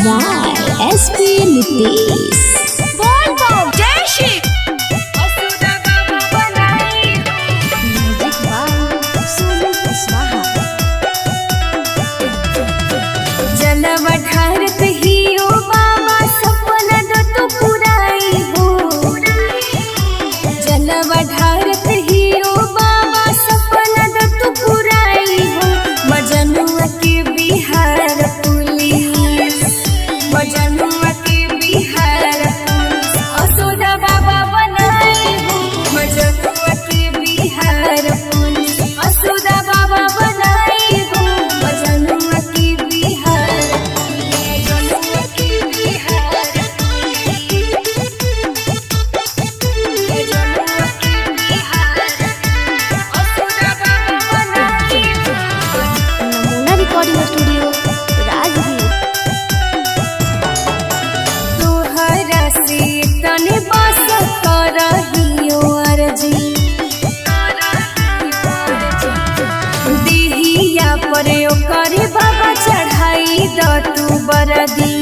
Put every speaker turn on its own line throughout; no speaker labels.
by SP Nitish.
बोल बम जय शिव।
असुदा बाबा बनाई हो।
Music by Sonu Kushwaha.
जलवा ढारत ही ओ बाबा सपना दो तू पुराई हो। जलवा ढारत ही ओ बाबा सपना दो तू पुराई हो। मजनुआ के बिहार पुलिस, मजनुआ के बिहार पुलिस, असोदा बाबा बनाई हो। मजनुआ के बिहार पुलिस, असोदा बाबा बनाई हो। मजनुआ के बिहार, मजनुआ के बिहार पुलिस, मजनुआ के बिहार, असोदा बाबा बनाई हो।
नमूना रिकॉर्डिंग स्टूडियो राजगीर।
तोहरा से तने बस करहियो अर्जी, देहिया पर ओकर बाबा चढ़ाई द तू बरदी।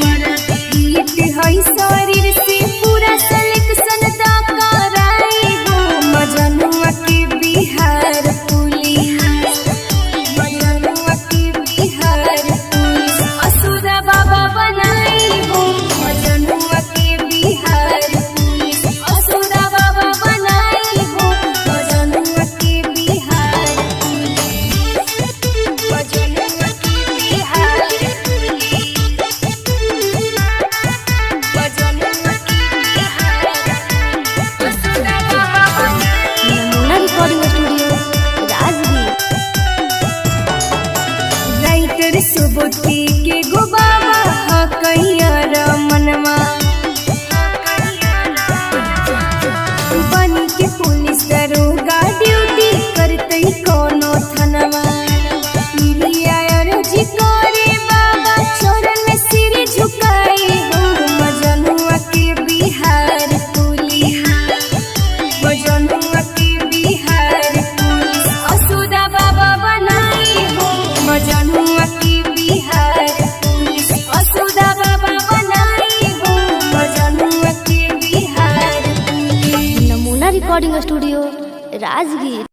हिट है शरीर से पूरा सिलेक्शन द कराई हो। मजनुआ के बिहार पुलिस, मजनुआ के बिहार पुलिस, असुरा बाबा बनाई हो। मजनुआ के बिहार पुलिस, असुरा बाबा बनाई हो। मजनुआ के बिहार पुलिस, मजनुआ के बिहार पुलिस, मजनुआ के बिहार, असुरा बाबा बनाई।
नमूना रिकॉर्डिंग स्टूडियो राजगीर।
राइटर सुबुद्धि के गो बाबा हकैया रमनमा, बन के पुलिस दरोगा ड्यूटी करतई कोनो थनवा। मिलिया अर्जी करे बाबा चरण में सिर झुकाई हो। मजनुआ के बिहार पुलिस, मजनुआ के बिहार पुलिस, असुदा बाबा बनाई हो। मजनुआ के बिहार पुलिस, असुदा बाबा बनाई हो। मजनुआ के बिहार पुलिस।
नमूना रिकॉर्डिंग स्टूडियो राजगीर।